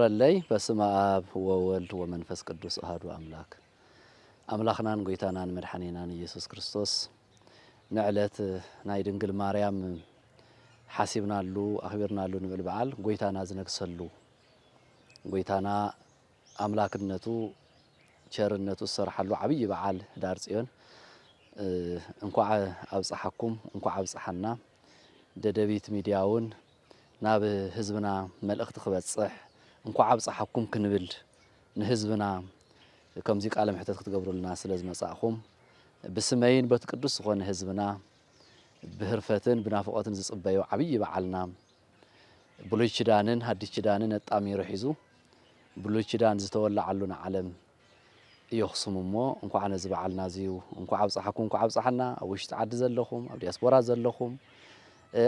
ረለይ በስመ ኣብ ወወልድ ወመንፈስ ቅዱስ ኣሐዱ ኣምላክ። ኣምላኽናን ጎይታናን መድሓኒናን ኢየሱስ ክርስቶስ ንዕለት ናይ ድንግል ማርያም ሓሲብናሉ ኣኽቢርናሉ ንብል በዓል ጎይታና ዝነግሰሉ፣ ጎይታና ኣምላክነቱ ቸርነቱ ዝሰርሓሉ ዓብዪ በዓል ህዳር ጽዮን እንኳዕ ኣብፀሓኩም፣ እንኳዕ ኣብፀሓና። ደደቢት ሚድያ እውን ናብ ህዝብና መልእኽቲ ክበፅሕ እንኳዕ ኣብፀሓኩም ክንብል ንህዝብና ከምዚ ቃለ ምሕተት ክትገብሩልና ስለ ዝመፃእኹም ብስመይን በቲ ቅዱስ ዝኾነ ህዝብና ብህርፈትን ብናፍቖትን ዝፅበዮ ዓብዪ በዓልና ብሉይ ኪዳንን ሓድሽ ኪዳንን ኣጣሚሩ ሒዙ ብሉይ ኪዳን ዝተወለዓሉ ንዓለም የኽስም እሞ እንኳዕ ነዚ በዓልና እዚዩ እንኳዕ ኣብፀሓኩም እንኳዕ ኣብፀሓና። ኣብ ውሽጢ ዓዲ ዘለኹም ኣብ ዲያስፖራ ዘለኹም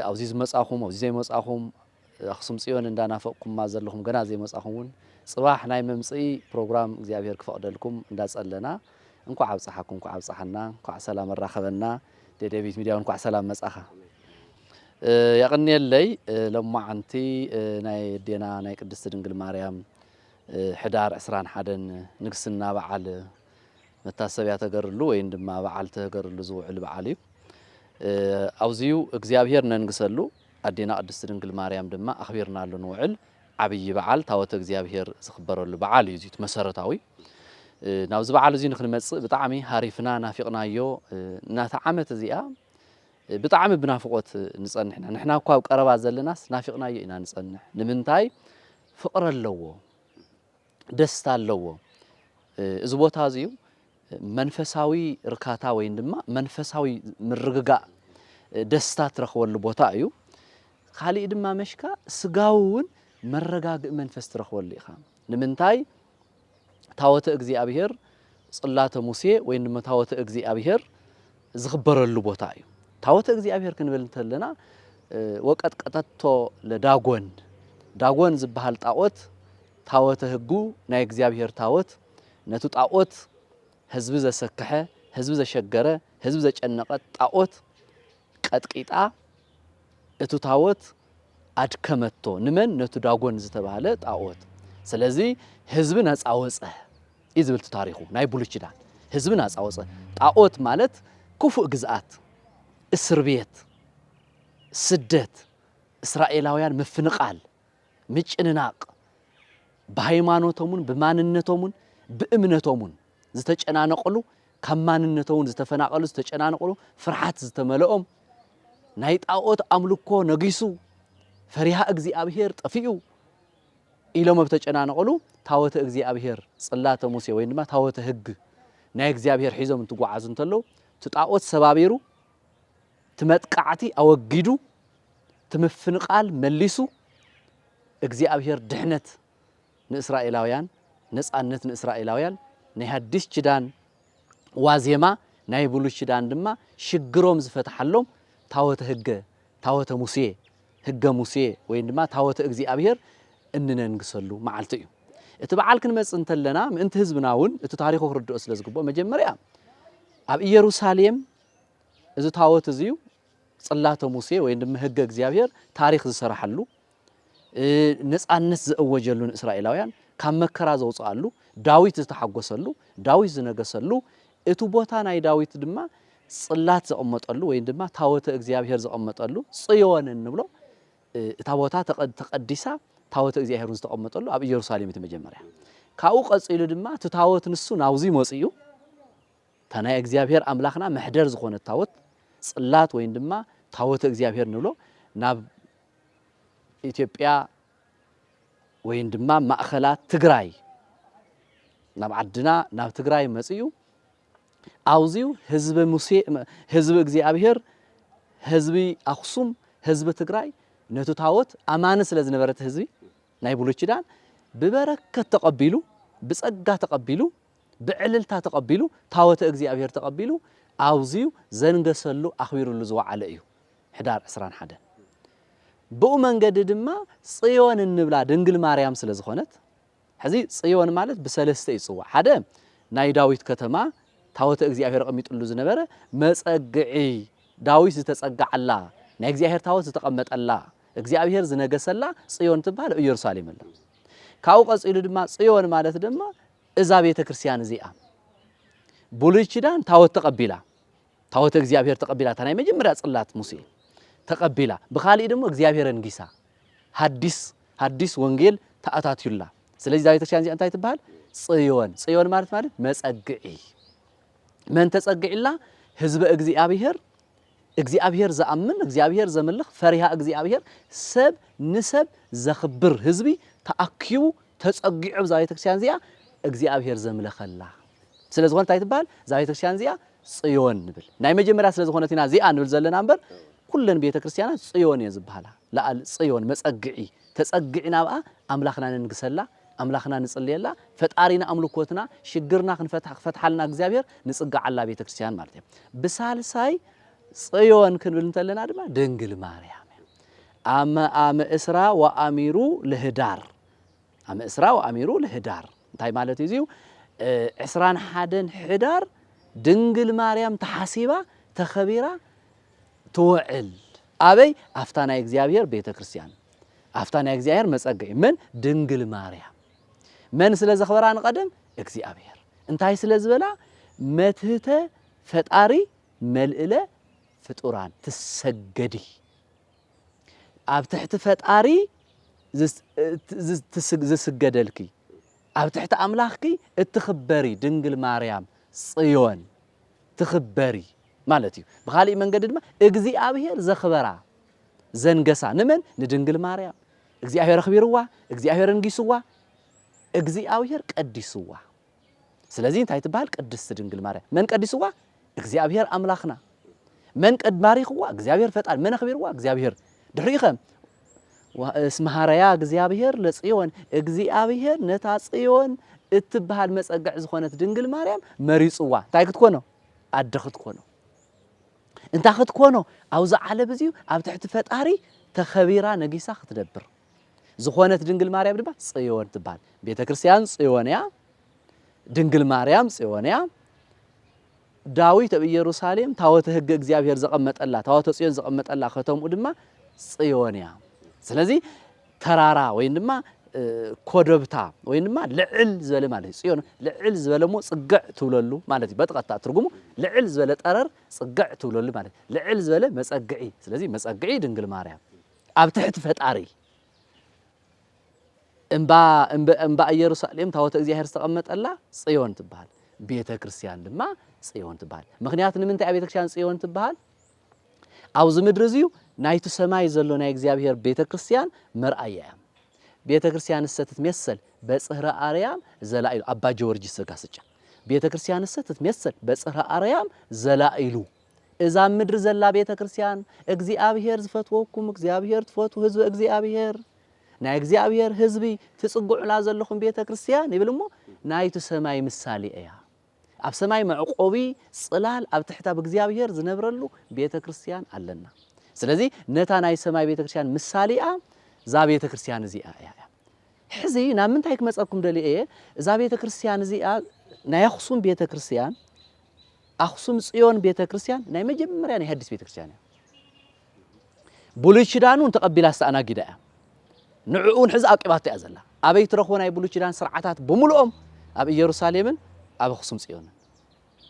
ኣብዚ ዝመፃኹም ኣብዚ ዘይመፃኹም ኣኽሱም ፅዮን እንዳናፈቕኩማ ዘለኹም ገና ዘይመፃኹም እውን ፅባሕ ናይ መምፅኢ ፕሮግራም እግዚኣብሔር ክፈቕደልኩም እንዳፀለና እንኳዕ ኣብፀሓኩም እንኳዕ ኣብፀሓና እንኳዕ ሰላም ኣራኸበና። ደደቢት ሚድያ እውን እንኳዕ ሰላም መፃኻ። የቐንየለይ። ሎማዓንቲ ናይ ኣዴና ናይ ቅድስቲ ድንግል ማርያም ሕዳር ዕስራን ሓደን ንግስና በዓል መታሰብያ ተገርሉ ወይም ድማ በዓል ተገርሉ ዝውዕል በዓል እዩ። ኣብዚዩ እግዚኣብሔር ነንግሰሉ ኣዴና ቅድስቲ ድንግል ማርያም ድማ ኣኽቢርናሉ ንውዕል ዓብዪ በዓል ታወተ እግዚኣብሔር ዝኽበረሉ በዓል እዩ። እዚ መሰረታዊ ናብዚ በዓል እዚ ንክንመፅእ ብጣዕሚ ሃሪፍና ናፊቕናዮ እናተ ዓመት እዚኣ ብጣዕሚ ብናፍቖት ንጸንሕ ኢና። ንሕና እኳ ኣብ ቀረባ ዘለናስ ናፊቕናዮ ኢና ንጸንሕ። ንምንታይ? ፍቕሪ ኣለዎ፣ ደስታ ኣለዎ። እዚ ቦታ እዚ መንፈሳዊ እርካታ ወይም ድማ መንፈሳዊ ምርግጋእ ደስታ ትረኽበሉ ቦታ እዩ። ካሊእ ድማ መሽካ ስጋዊ እውን መረጋግእ መንፈስ ትረኽበሉ ኢኻ። ንምንታይ? ታወተ እግዚኣብሔር ጽላተ ሙሴ ወይም ድማ ታወተ እግዚኣብሔር ዝኽበረሉ ቦታ እዩ። ታወተ እግዚኣብሔር ክንብል እንተለና ወቀጥቀጠቶ ለዳጎን፣ ዳጎን ዝበሃል ጣዖት ታወተ ህጉ ናይ እግዚኣብሔር ታወት ነቲ ጣዖት ህዝቢ ዘሰከሐ፣ ህዝቢ ዘሸገረ፣ ህዝቢ ዘጨነቐ ጣዖት ቀጥቂጣ እቲ ታወት ኣድከመቶ። ንመን? ነቲ ዳጎን ዝተባህለ ጣኦት። ስለዚ ህዝቢ ነፃ ወፀ እዩ ዝብል እቲ ታሪኹ ናይ ብሉይ ኪዳን። ህዝቢ ነፃ ወፀ። ጣኦት ማለት ክፉእ ግዝኣት፣ እስር ቤት፣ ስደት፣ እስራኤላውያን ምፍንቓል፣ ምጭንናቕ፣ ብሃይማኖቶምን ብማንነቶምን ብእምነቶምን ዝተጨናነቕሉ፣ ካብ ማንነቶምን ዝተፈናቐሉ፣ ዝተጨናነቕሉ፣ ፍርሓት ዝተመልኦም፣ ናይ ጣኦት ኣምልኮ ነጊሱ፣ ፈሪሃ እግዚኣብሔር ጠፊኡ ኢሎም ኣብ ተጨናነቕሉ፣ ታወተ እግዚኣብሔር፣ ጽላተ ሙሴ ወይ ድማ ታወተ ህግ ናይ እግዚኣብሔር ሒዞም እንትጓዓዙ እንተለዉ፣ እቲ ጣኦት ሰባቢሩ፣ እቲ መጥቃዕቲ ኣወጊዱ፣ እቲ ምፍንቓል መሊሱ፣ እግዚኣብሔር ድሕነት ንእስራኤላውያን፣ ነጻነት ንእስራኤላውያን፣ ናይ ሓድሽ ኪዳን ዋዜማ፣ ናይ ብሉይ ኪዳን ድማ ሽግሮም ዝፈትሓሎም ታወተ ህገ፣ ታወተ ሙሴ፣ ህገ ሙሴ ወይም ድማ ታወተ እግዚኣብሔር እንነንግሰሉ መዓልቲ እዩ። እቲ በዓል ክንመጽእ እንተለና ምእንቲ ህዝብና እውን እቲ ታሪኹ ክርድኦ ስለ ዝግብኦ መጀመርያ ኣብ ኢየሩሳሌም እዚ ታወት እዚ እዩ። ጽላተ ሙሴ ወይ ድማ ህገ እግዚኣብሔር ታሪኽ ዝሰራሓሉ፣ እ፣ ነጻነት ዘእወጀሉ ንእስራኤላውያን ካብ መከራ ዘውጽኣሉ፣ ዳዊት ዝተሓጎሰሉ፣ ዳዊት ዝነገሰሉ፣ እቲ ቦታ ናይ ዳዊት ድማ ጽላት ዘቐመጠሉ ወይ ድማ ታወተ እግዚኣብሔር ዘቐመጠሉ ጽዮን እንብሎ፣ እ፣ እታ ቦታ ተቐ-፣ ተቐዲሳ ታወተ እግዚኣብሔር እውን ዝተቐመጠሉ ኣብ ኢየሩሳሌም እቲ መጀመርያ። ካብኡ ቀጺሉ ድማ እቲ ታወት ንሱ ናብዚ መጺኡ እታ ናይ እግዚኣብሔር ኣምላኽና መሕደር ዝኾነት ታወት ጽላት ወይም ድማ ታወተ እግዚኣብሔር ንብሎ ናብ ኢትዮጵያ ወይም ድማ ማእኸላት ትግራይ ናብ ዓድና ናብ ትግራይ መጺኡ ኣብዚዩ ህዝቢ ሙሴ ህዝቢ እግዚኣብሔር ህዝቢ ኣኽሱም ህዝቢ ትግራይ ነቲ ታወት ኣማኒ ስለ ዝነበረ እቲ ህዝቢ ናይ ብሉይ ኪዳን ብበረከት ተቐቢሉ ብጸጋ ተቐቢሉ ብዕልልታ ተቐቢሉ ታወተ እግዚኣብሔር ተቐቢሉ ኣብዚዩ ዘንገሰሉ ኣኽቢሩሉ ዝወዓለ እዩ። ሕዳር ዕስራን ሓደን ብኡ መንገዲ ድማ ጽዮን እንብላ ድንግል ማርያም ስለ ዝኾነት ሕዚ ጽዮን ማለት ብሰለስተ ይጽዋዕ። ሓደ ናይ ዳዊት ከተማ ታወተ እግዚኣብሔር ኣቐሚጥሉ ዝነበረ መጸግዒ ዳዊት ዝተጸግዓላ ናይ እግዚኣብሔር ታወት ዝተቐመጠላ እግዚኣብሔር ዝነገሰላ ጽዮን ትበሃል ኣብ ኢየሩሳሌም ኣላ። ካብኡ ቀጺሉ ድማ ጽዮን ማለት ድማ እዛ ቤተ ክርስቲያን እዚኣ። ብሉይ ኪዳን ታቦት ተቐቢላ፣ ታቦተ እግዚኣብሔር ተቐቢላ፣ እታ ናይ መጀመርያ ጽላት ሙሴ ተቐቢላ፣ ብኻሊእ ድማ እግዚኣብሔር ኣንጊሳ፣ ሃዲስ፣ ሃዲስ ወንጌል ተኣታትዩላ። ስለዚ እዛ ቤተክርስትያን እዚኣ እንታይ ትበሃል? ጽዮን። ጽዮን ማለት፣ ማለት መጸግዒ። መን ተጸግዒላ? ህዝበ እግዚኣብሔር፣ እግዚኣብሔር ዝኣምን፣ እግዚኣብሔር ዘምልኽ፣ ፈሪሃ እግዚኣብሔር፣ ሰብ ንሰብ ዘኽብር ህዝቢ ተኣኪቡ ተጸጊዑ ኣብዛ ቤተክርስትያን እዚኣ እግዚኣብሔር ዘምለኸላ ስለ ዝኾነት እንታይ ትበሃል? እዛ ቤተክርስትያን እዚኣ ጽዮን ንብል። ናይ መጀመርያ ስለ ዝኾነት ኢና እዚኣ ንብል ዘለና እምበር፣ ኩለን ቤተክርስትያናት ጽዮን እየን ዝበሃላ። ለኣል ጽዮን መጸግዒ፣ ተጸግዒ ናብኣ ኣምላኽና ነንግሰላ፣ ኣምላኽና ንጽልየላ፣ ፈጣሪና ኣምልኮትና፣ ሽግርና ክንፈትሕ-፣ ክፈትሓልና እግዚኣብሔር ንጽግዓላ ቤተክርስትያን ማለት እዩ። ብሳልሳይ ጽዮን ክንብል እንተለና ድማ ድንግል ማርያም እያ። ኣመ-፣ ኣመ እስራ ወኣሚሩ ለህዳር፣ ኣመ እስራ ወኣሚሩ ለህዳር እንታይ ማለት እዩ? እዚዩ፣ እ፣ ዕስራን ሓደን ሕዳር ድንግል ማርያም ተሓሲባ ተኸቢራ ትውዕል። ኣበይ? ኣፍታ ናይ እግዚኣብሔር ቤተ ክርስቲያን፣ ኣፍታ ናይ እግዚኣብሔር መጸግዒ። መን? ድንግል ማርያም። መን ስለ ዘኽበራ ንቐደም? እግዚኣብሔር። እንታይ ስለ ዝበላ? መትህተ ፈጣሪ፣ መልእለ ፍጡራን ትሰገዲ። ኣብ ትሕቲ ፈጣሪ ዝስ-፣ እ-፣ ት-፣ ዝ-፣ ትስግ-፣ ዝስገደልኪ፣ ኣብ ትሕቲ ኣምላኽኪ እትኽበሪ ድንግል ማርያም ጽዮን ትኽበሪ ማለት እዩ። ብኻሊእ መንገዲ ድማ እግዚኣብሔር ዘኽበራ፣ ዘንገሳ ንመን? ንድንግል ማርያም። እግዚኣብሔር ኣኽቢርዋ፣ እግዚኣብሔር ኣንጊስዋ፣ እግዚኣብሔር ቀዲስዋ። ስለዚ እንታይ ትበሃል? ቅድስቲ ድንግል ማርያም። መን ቀዲስዋ? እግዚኣብሔር ኣምላኽና። መን ቀድ-፣ ባሪኽዋ? እግዚኣብሔር ፈጣሪ። መን ኣኽቢርዋ? እግዚኣብሔር። ድሕሪኡ ኸ? ዋ-፣ እስመ ሐረያ እግዚኣብሔር ለጽዮን፣ እግዚኣብሔር ነታ ጽዮን እትበሃል መጸግዕ ዝኾነት ድንግል ማርያም መሪጽዋ። እንታይ ክትኮኖ? ኣደ ክትኮኖ። እንታይ ክትኮኖ? ኣብዚ ዓለም እዚዩ ኣብ ትሕቲ ፈጣሪ ተኸቢራ ነጊሳ ክትነብር ዝኾነት ድንግል ማርያም ድማ ጽዮን ትበሃል። ቤተ ክርስቲያን ጽዮን እያ፣ ድንግል ማርያም ጽዮን እያ። ዳዊት ኣብ ኢየሩሳሌም ታቦተ ሕገ እግዚኣብሔር ዘቐመጠላ፣ ታቦተ ጽዮን ዘቐመጠላ ከተምኡ ድማ ጽዮን እያ። ስለዚ ተራራ ወይም ድማ፣ እ፣ ኮደብታ ወይም ድማ ልዕል ዝበለ ማለት እዩ። ጽዮን ልዕል ዝበለ እሞ ጽግዕ ትብለሉ ማለት እዩ። በጥቐጥታ ትርጉሙ ልዕል ዝበለ ጠረር ጽግዕ ትብለሉ ማለት እዩ። ልዕል ዝበለ መጸግዒ። ስለዚ መጸግዒ ድንግል ማርያም ኣብ ትሕቲ ፈጣሪ እምባ፣ እምበ-፣ እምባ ኢየሩሳሌም ታቦተ እግዚኣብሔር ዝተቐመጠላ ጽዮን ትበሃል። ቤተ ክርስቲያን ድማ ጽዮን ትበሃል። ምኽንያቱ ንምንታይ እያ ቤተ ክርስቲያን ጽዮን ትበሃል? ኣብዚ ምድሪ እዚዩ ናይቲ ሰማይ ዘሎ ናይ እግዚኣብሔር ቤተ ክርስቲያን መርኣያ እያ። ቤተ ክርስቲያን እሰ ትትሜሰል በጽህረ ኣርያም ዘላኢሉ፣ ኣባ ጀወርጅስ ዘጋስጫ። ቤተ ክርስቲያን እሰ ትትሜሰል በጽህረ ኣርያም ዘላኢሉ። እዛ ኣብ ምድሪ ዘላ ቤተ ክርስቲያን፣ እግዚኣብሔር ዝፈትወኩም፣ እግዚኣብሔር ትፈትዉ ህዝቢ እግዚኣብሔር፣ ናይ እግዚኣብሔር ህዝቢ ትጽግዑላ ዘለኹም ቤተ ክርስቲያን ይብል እሞ፣ ናይቲ ሰማይ ምሳሌ እያ። ኣብ ሰማይ መዕቆቢ ጽላል፣ ኣብ ትሕቲ ኣብ እግዚኣብሔር ዝነብረሉ ቤተ ክርስቲያን ኣለና። ስለዚ ነታ ናይ ሰማይ ቤተ ክርስቲያን ምሳሌኣ እዛ ቤተ ክርስቲያን እዚኣ እያ። ሕዚ ናብ ምንታይ ክመጸኩም ደልየ እየ? እዛ ቤተ ክርስቲያን እዚኣ ናይ ኣኽሱም ቤተ ክርስቲያን፣ ኣኽሱም ጽዮን ቤተ ክርስቲያን ናይ መጀመርያ ናይ ሐዲስ ቤተ ክርስቲያን እያ። ብሉይ ኪዳኑ ተቐቢላ ዝተኣናጊዳ እያ። ንዕኡ እውን ሕዚ ኣቂባቶ እያ ዘላ። ኣበይ ትረኽቦ ናይ ብሉይ ኪዳን ስርዓታት ብምልኦም? ኣብ ኢየሩሳሌምን ኣብ ኣኽሱም ጽዮንን።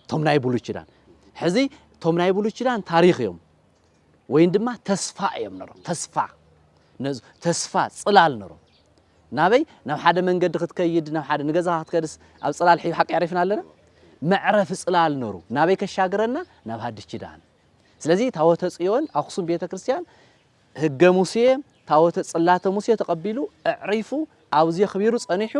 እቶም ናይ ብሉይ ኪዳን። ሕዚ እቶም ናይ ብሉይ ኪዳን ታሪኽ እዮም። ወይም ድማ ተስፋ እዮም ነሮም። ተስፋ። ነዚ ተስፋ ጽላል ነሮም። ናበይ? ናብ ሓደ መንገዲ ክትከይድ፣ ናብ ሓደ ንገዛኻ ክትከድስ ኣብ ጽላል ሒ-፣ ሓቂ ኣዕሪፍና ኣለና? መዕረፊ ጽላል ነሩ። ናበይ ከሻግረና? ናብ ሃዲስ ኪዳን። ስለዚ ታቦተ ጽዮን ኣኽሱም ቤተ ክርስቲያን ህገ ሙሴ፣ ታቦተ ጽላተ ሙሴ ተቐቢሉ ኣዕሪፉ ኣብዚ ኣኽቢሩ ጸኒሑ፣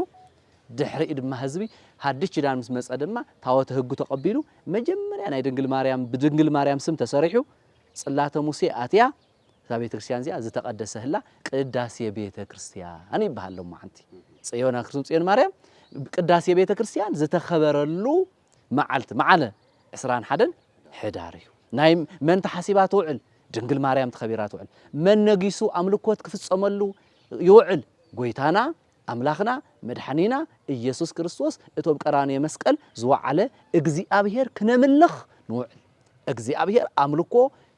ድሕሪኡ ድማ ህዝቢ ሃዲስ ኪዳን ምስ መጸ ድማ ታቦተ ህጉ ተቐቢሉ መጀመርያ ናይ ድንግል ማርያም፣ ብድንግል ማርያም ስም ተሰሪሑ ጽላተ ሙሴ ኣትያ እዛ ቤተ ክርስቲያን እዚኣ ዝተቐደሰ ህላ ቅዳሴ ቤተ ክርስቲያን ይበሃል። ሎማዓንቲ ጽዮን ኣኽሱም ጽዮን ማርያም ቅዳሴ ቤተ ክርስቲያን ዝተኸበረሉ መዓልቲ መዓለ ዕስራን ሓደን ሕዳር እዩ። ናይ መን ተሓሲባ ትውዕል? ድንግል ማርያም ተኸቢራ ትውዕል። መን ነጊሱ ኣምልኮት ክፍጸመሉ ይውዕል? ጎይታና ኣምላኽና መድሓኒና ኢየሱስ ክርስቶስ እቶም ቀራንዮ መስቀል ዝወዓለ እግዚኣብሔር ክነምልኽ ንውዕል። እግዚኣብሔር ኣምልኮ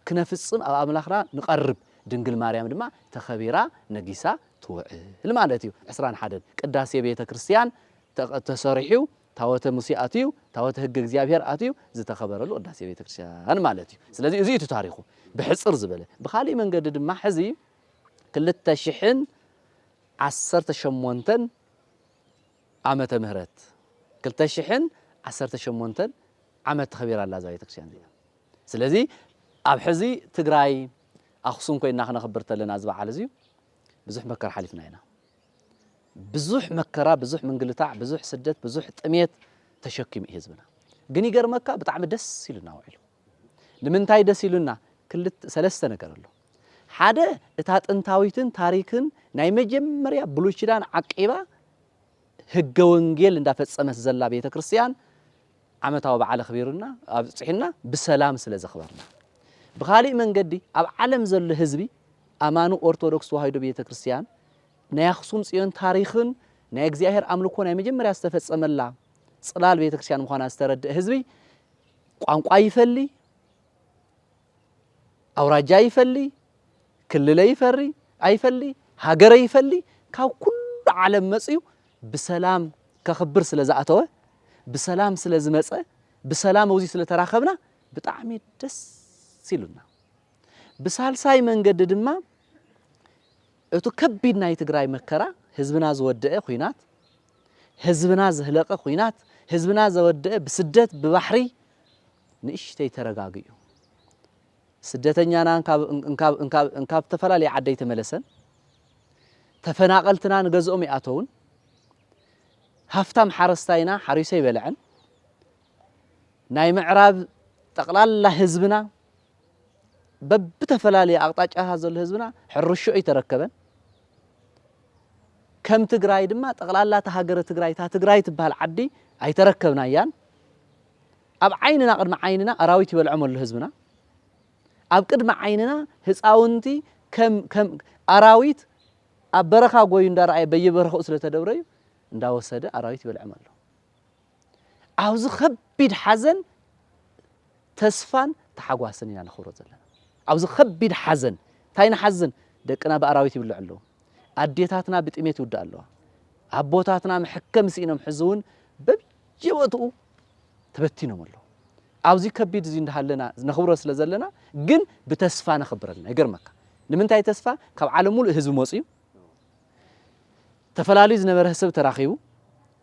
ክነፍጽም ኣብ ኣምላኽና ንቐርብ። ድንግል ማርያም ድማ ተኸቢራ ነጊሳ ክውዕል ማለት እዩ። ዕስራን ሓደን ቅዳሴ ቤተ ክርስቲያን ተ-፣ ተሰሪሑ፣ ታወተ ሙሴ ኣትዩ፣ ታወተ ህግ እግዚኣብሔር ኣትዩ ዝተኸበረሉ ቅዳሴ ቤተ ክርስቲያን ማለት እዩ። ስለዚ እዚ እዩ እቲ ታሪኹ ብሕጽር ዝበለ። ብኻሊእ መንገዲ ድማ ሕዚ ክልተ ሽሕን ዓሰርተ ሸሞንተን ዓመተ ምህረት፣ ክልተ ሽሕን ዓሰርተ ሸሞንተን ዓመት ተኸቢራ ኣላ እዛ ቤተክርስትያን እዚኣ። ስለዚ ኣብ ሕዚ ትግራይ ኣኽሱም ኮይና ክነኽብር ተለና እዚ በዓል እዚ ብዙሕ መከራ ሓሊፍና ኢና። ብዙሕ መከራ፣ ብዙሕ ምንግልታዕ፣ ብዙሕ ስደት፣ ብዙሕ ጥሜት ተሸኪሙ እዩ ህዝብና። ግን ይገርመካ ብጣዕሚ ደስ ኢሉና ውዒሉ። ንምንታይ ደስ ኢሉና? ክልተ ሰለስተ ነገር ኣሎ። ሓደ እታ ጥንታዊትን ታሪክን ናይ መጀመርያ ብሉይ ኪዳን ዓቂባ ህገ ወንጌል እንዳፈጸመት ዘላ ቤተ ክርስቲያን ዓመታዊ በዓል ኣኽቢሩና ኣብጽሒና ብሰላም ስለ ዘኽበርና። ብኻሊእ መንገዲ ኣብ ዓለም ዘሎ ህዝቢ ኣማኑ ኦርቶዶክስ ተዋህዶ ቤተ ክርስቲያን ናይ ኣኽሱም ጽዮን ታሪኽን ናይ እግዚኣብሔር ኣምልኮ ናይ መጀመርያ ዝተፈጸመላ ጽላል ቤተ ክርስቲያን ምዃና ዝተረድአ ህዝቢ ቋንቋ ይፈሊ፣ ኣውራጃ ይፈሊ፣ ክልለ ይፈሪ ኣይፈሊ፣ ሃገረ ይፈሊ፣ ካብ ኩሉ ዓለም መጽዩ ብሰላም ከኽብር ስለ ዝኣተወ፣ ብሰላም ስለ ዝመጸ፣ ብሰላም ኣብዚ ስለ ተራኸብና ብጣዕሚ ደስ ኢሉና። ብሳልሳይ መንገዲ ድማ እቲ ከቢድ ናይ ትግራይ መከራ፣ ህዝብና ዝወደአ ኹናት፣ ህዝብና ዘህለቐ ኹናት፣ ህዝብና ዘወደአ ብስደት ብባሕሪ ንእሽተይ ተረጋጊኡ። ስደተኛና እንካብ፣ እንካብ፣ እንካብ፣ እንካብ ዝተፈላለየ ዓዲ ኣይተመለሰን። ተፈናቐልትና ንገዝኦም ይኣተውን። ሃፍታም ሓረስታይና ሓሪሱ ኣይበልዐን። ናይ ምዕራብ ጠቕላላ ህዝብና በብተፈላለየ ኣቕጣጫታት ዘሎ ህዝብና ሕርሽኡ ኣይተረከበን። ከም ትግራይ ድማ ጠቕላላ እታ ሃገረ ትግራይ፣ እታ ትግራይ ትበሃል ዓዲ ኣይተረከብናያን። ኣብ ዓይንና፣ ቅድሚ ዓይንና ኣራዊት ይበልዖም ኣሎ ህዝብና። ኣብ ቅድሚ ዓይንና ህፃውንቲ ከም፣ ከም ኣራዊት ኣብ በረኻ ጎዩ እንዳረኣየ በየበረኽኡ ስለ ተደብረዩ እንዳወሰደ ኣራዊት ይበልዖም ኣሎ። ኣብዚ ከቢድ ሓዘን ተስፋን ተሓጓስን ኢና ነኽብሮ ዘለና። ኣብዚ ከቢድ ሓዘን እንታይ ንሓዝን? ደቅና ብኣራዊት ይብልዑ ኣለዉ። ኣዴታትና ብጥሜት ይውድኣ ኣለዋ። ኣቦታትና መሐከሚ ስኢኖም ሕዚ እውን በብየቦትኡ ተበቲኖም ኣለዉ። ኣብዚ ከቢድ እዚ እንዳሃለና ነኽብሮ ስለ ዘለና ግን ብተስፋ ነኽብር ኣለና። ይገርመካ። ንምንታይ ተስፋ? ካብ ዓለም ሙሉእ ህዝቢ መፅዩ ተፈላልዩ ዝነበረ ሰብ ተራኺቡ፣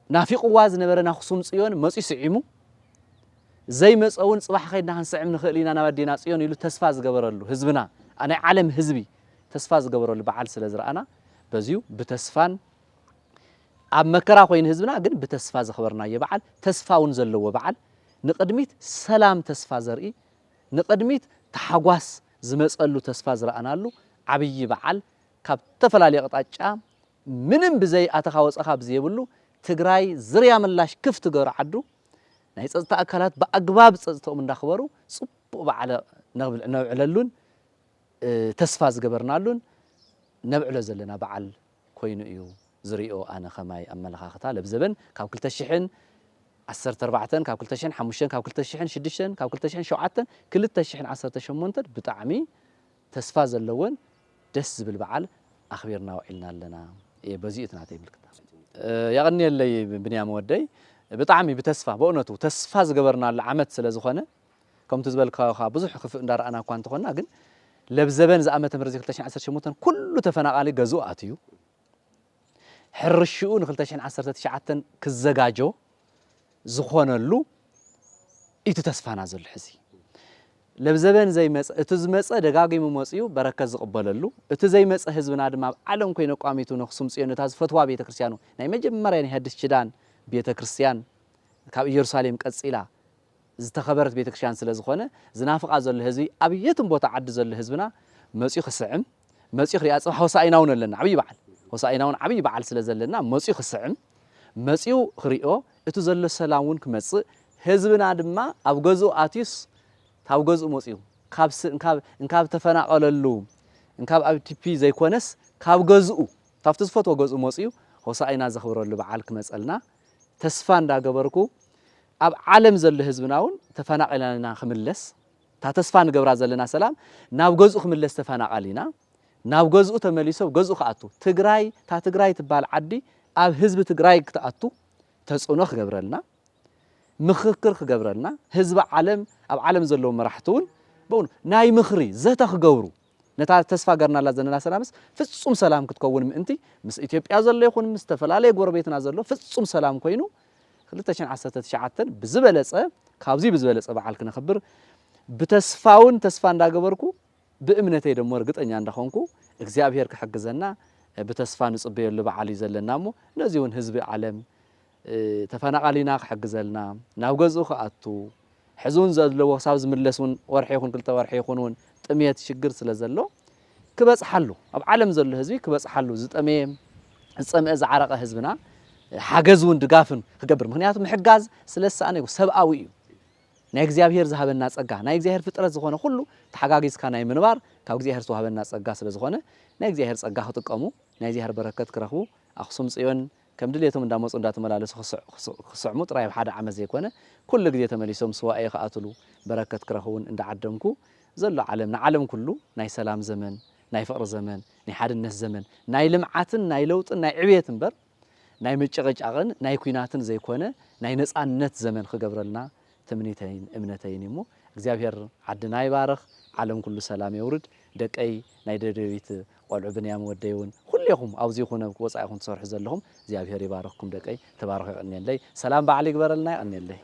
ናፊቕዋ ዝነበረ ኣኽሱም ጽዮን መጺኡ ስዒሙ፣ ዘይመጸ እውን ጽባሕ ኸይድና ክንስዕም ንኽእል ኢና ናብ ኣዴና ጽዮን ኢሉ ተስፋ ዝገበረሉ ህዝብና፣ ኣ-፣ ናይ ዓለም ህዝቢ ተስፋ ዝገበረሉ በዓል ስለ ዝረኣና፣ በዚሁ ብተስፋን ኣብ መከራ ኮይኑ ህዝብና ግን ብተስፋ ዘኽበርናዮ በዓል፣ ተስፋ እውን ዘለዎ በዓል፣ ንቕድሚት ሰላም ተስፋ ዘርኢ፣ ንቕድሚት ታሕጓስ ዝመጸሉ ተስፋ ዝረኣናሉ ዓብዪ በዓል ካብ ተፈላለየ ኣቕጣጫ ምንም ብዘይ ኣተኻ ወጸኻ ብዘየብሉ ትግራይ ዝርያ ምላሽ ክፍቲ ገሩ ዓዱ ናይ ጸጥታ ኣካላት ብኣግባብ ጸጥተኦም እንዳኽበሩ ጽቡቕ በዓል ነብዕለሉን፣ እ፣ ተስፋ ዝገበርናሉን ነብዕሎ ዘለና በዓል ኮይኑ እዩ ዝሪኦ። ኣነ ኸማይ ኣመለኻኽታ ለብዘበን ካብ ክልተ ሽሕን ዓሰርተ ኣርባዕተን፣ ካብ ክልተ ሽሕን ሓሙሽተን፣ ካብ ክልተ ሽሕን ሽዱሽተን፣ ካብ ክልተ ሽሕን ሸውዓተን፣ ክልተ ሽሕን ዓሰርተ ሸሞንተን ብጣዕሚ ተስፋ ዘለዎን ደስ ዝብል በዓል ኣኽቢርና ውዒልና ኣለና። እየ፣ በዚኡ እቲ ናተይ ምልክታ። እ፣ የቐንየለይ ብንያም ወደይ። ብጣዕሚ ብተስፋ፣ ብእውነቱ ተስፋ ዝገበርናሉ ዓመት ስለ ዝኾነ፣ ከምቲ ዝበልካዮ ኸዓ ብዙሕ ክፍእ እንዳረኣና እኳ እንተኾንና፣ ግን ለብዘበን ዝኣመተ ምህረት ክልተ ሽሕን ዓሰርተ ሸሞንተን ኩሉ ተፈናቓሊ ገዝኡ ኣትዩ። ሕርሽኡ ንክልተ ሽሕን ዓሰርተ ትሽዓተን ክዘጋጆ ዝኾነሉ እቲ ተስፋና ዘሎ ሕዚ። ለብዘበን ዘይመጸ፣ እቲ ዝመጸ ደጋጊሙ መጺኡ በረከት ዝቕበለሉ፣ እቲ ዘይመጸ ህዝብና ድማ ኣብ ዓለም ኮይኑ ኣቋሚቱ ነኽሱም ጽዮን ነታ ዝፈትዋ ቤተክርስትያኑ ናይ መጀመርያ ናይ ሓድሽ ኪዳን ቤተክርስትያን ካብ ኢየሩሳሌም ቀጺላ ዝተኸበረት ቤተክርስትያን ስለ ዝኾነ ዝናፍቓ ዘሎ ህዝቢ ኣብ የትም ቦታ ዓዲ ዘሎ ህዝብና መጺኡ ክስዕም መጺኡ ክሪኣ ጽባሕ ሆሳኢና እውን ኣለና ዓብዪ በዓል ሆሳኢና እውን ዓብዪ በዓል ስለ ዘለና መጺኡ ክስዕም መጺኡ ክሪኦ እቲ ዘሎ ሰላም እውን ክመጽእ ህዝብና ድማ ኣብ ገዝኡ ኣትዩስ ካብ ገዝኡ መጺኡ ካብ ስ- እንካብ እንካብ ተፈናቐለሉ እንካብ ኣብ ቲፒ ዘይኮነስ ካብ ገዝኡ ካብቲ ዝፈትዎ ገዝኡ መጺኡ ሆሳኢና ዘኽብረሉ በዓል ክመጸልና ተስፋ እንዳገበርኩ ኣብ ዓለም ዘሎ ህዝብና እውን ተፈናቒልና ክምለስ እታ ተስፋ ንገብራ ዘለና ሰላም ናብ ገዝኡ ክምለስ ተፈናቓሊና ናብ ገዝኡ ተመሊሱ ኣብ ገዝኡ ክኣቱ፣ ትግራይ፣ እታ ትግራይ ትበሃል ዓዲ ኣብ ህዝቢ ትግራይ ክትኣቱ ተፅዕኖ ክገብረልና፣ ምኽክር ክገብረልና፣ ህዝቢ ዓለም፣ ኣብ ዓለም ዘለዉ መራሕቲ እውን ብእውኑ ናይ ምኽሪ ዘተ ክገብሩ፣ ነታ ተስፋ ገርናላ ዘለና ሰላምስ ፍጹም ሰላም ክትከውን ምእንቲ ምስ ኢትዮጵያ ዘሎ ይኹን ምስ ዝተፈላለየ ጎረቤትና ዘሎ ፍጹም ሰላም ኮይኑ ክልተ ሽሕን ዓሰርተ ትሽዓተን ብዝበለጸ፣ ካብዚ ብዝበለጸ በዓል ክነኽብር ብተስፋውን ተስፋ እንዳገበርኩ ብእምነተይ ደሞ ርግጠኛ እንዳኾንኩ እግዚኣብሔር ክሕግዘና ብተስፋ ንጽበየሉ በዓል እዩ ዘለና እሞ ነዚ እውን ህዝቢ ዓለም ተፈናቓሊና ክሕግዘልና ናብ ገዝኡ ክኣቱ ሕዚ እውን ዘለዎ ክሳብ ዝምለስ እውን ወርሒ ይኹን ክልተ ወርሒ ይኹን እውን ጥሜት ሽግር ስለ ዘሎ ክበፅሓሉ ኣብ ዓለም ዘሎ ህዝቢ ክበፅሓሉ ዝጠመየ ዝፀምአ ዝዓረቐ ህዝብና ሓገዝ እውን ድጋፍን ክገብር ምክንያቱ ምሕጋዝ ስለ ዝሰኣነ እዩ ሰብኣዊ እዩ ናይ እግዚኣብሔር ዝሃበና ጸጋ ናይ እግዚኣብሔር ፍጥረት ዝኾነ ኩሉ ተሓጋጊዝካ ናይ ምንባር ካብ እግዚኣብሔር ዝተዋህበና ጸጋ ስለ ዝኾነ ናይ እግዚኣብሔር ጸጋ ክጥቀሙ ናይ እግዚኣብሔር በረከት ክረኽቡ ኣኽሱም ጽዮን ከም ድሌቶም እንዳመፁ እንዳተመላለሱ ክስዕሙ ጥራይ ኣብ ሓደ ዓመት ዘይኮነ ኩሉ ግዜ ተመሊሶም ስዋኤ ክኣትሉ በረከት ክረኽቡን እንዳዓደምኩ ዘሎ ዓለም ንዓለም ኩሉ ናይ ሰላም ዘመን ናይ ፍቕሪ ዘመን ናይ ሓድነት ዘመን ናይ ልምዓትን ናይ ለውጥን ናይ ዕብየት እምበር ናይ ምጭቕጫቕን ናይ ኲናትን ዘይኮነ ናይ ነፃነት ዘመን ክገብረልና ትምኒተይን እምነተይን እሞ እግዚኣብሔር ዓድና ይባርኽ ዓለም ኩሉ ሰላም የውርድ ደቀይ ናይ ደደቢት ቆልዑ ብንያም ወደይ እውን ኩሌኹም ኣብዚ ይኹነ ወፃኢኹም ትሰርሑ ዘለኹም እግዚኣብሔር ይባርኽኩም ደቀይ ተባረኹ የቐንየለይ ሰላም በዓል ይግበረልና የቐንየለይ